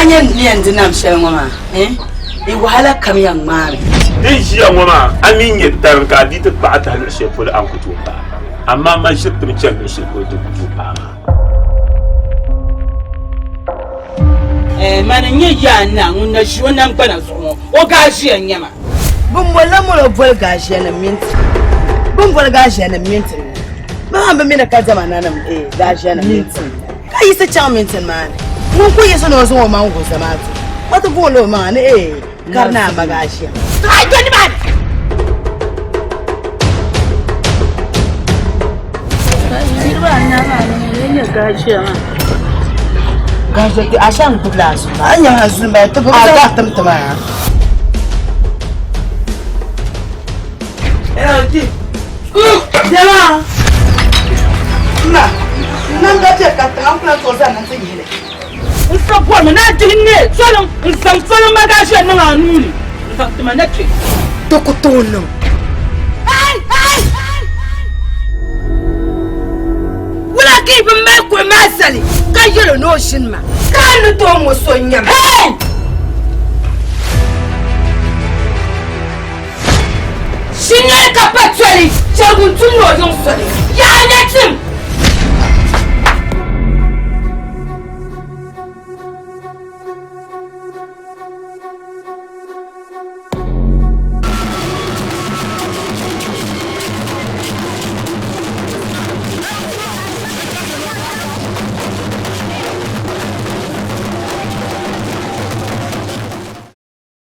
A nya ni yɛn di nam shɛli ŋɔ maa, eh, i wahala kam yɛn ŋmaami. Din ʒiya ŋɔ maa, a mi nyɛ tariŋ ka a di ti kpaɣi tahi luɣ shɛli polo a ni ku tooi paai, amaa man ʒiri timi chani luɣ shɛli polo ti ku tooi paai maa. Eh, mani n-nyɛ yaa naa ŋun na ʒi o namgbana zuɣu ŋɔ, o gaaʒia n-nyɛ ma. Bɛ molila molo boli gaaʒianim mini ti. Bɛ ni boli gaaʒianim mini ti ŋɔ, bɛ maa bi mi ni kadama nanim eh, gaaʒianim mini ti. Ka yiɣisi chaŋ mintin maa ni. Ŋun ku yiɣisi ni o zaŋ o maŋ wuhi zamaatu, o ti guhila o maŋa ni ee, kari ni a ma gaaʒia. Ai do nimaani! Niriba anahi maa ni ŋun lee nyɛ gaaʒia maa. Gaaʒia ti a shɛm gbubila a zuɣu maa. A nya a zuɣu maa ti bi zaŋ tim ti maa. Diɛma ma nam ka chɛ ka tiŋa n-kuli tooi zani nti yihi li. N sa bɔrimi ni a dihi n neei toliŋ n-zaŋ toliŋ magaʒia niŋ a nuu ni n-zaŋ ti ma na kpe. Di ku tooi niŋ. Wula ka yi bi mali kuɣu maa zali ka yɛl o ni o ʒini ma? Ka a ni tooi ŋɔ so n-nyɛ ma? Shinyoli ka pa toli, chɛrigu n-tum ni o yiŋ soli. Yaa nya tim!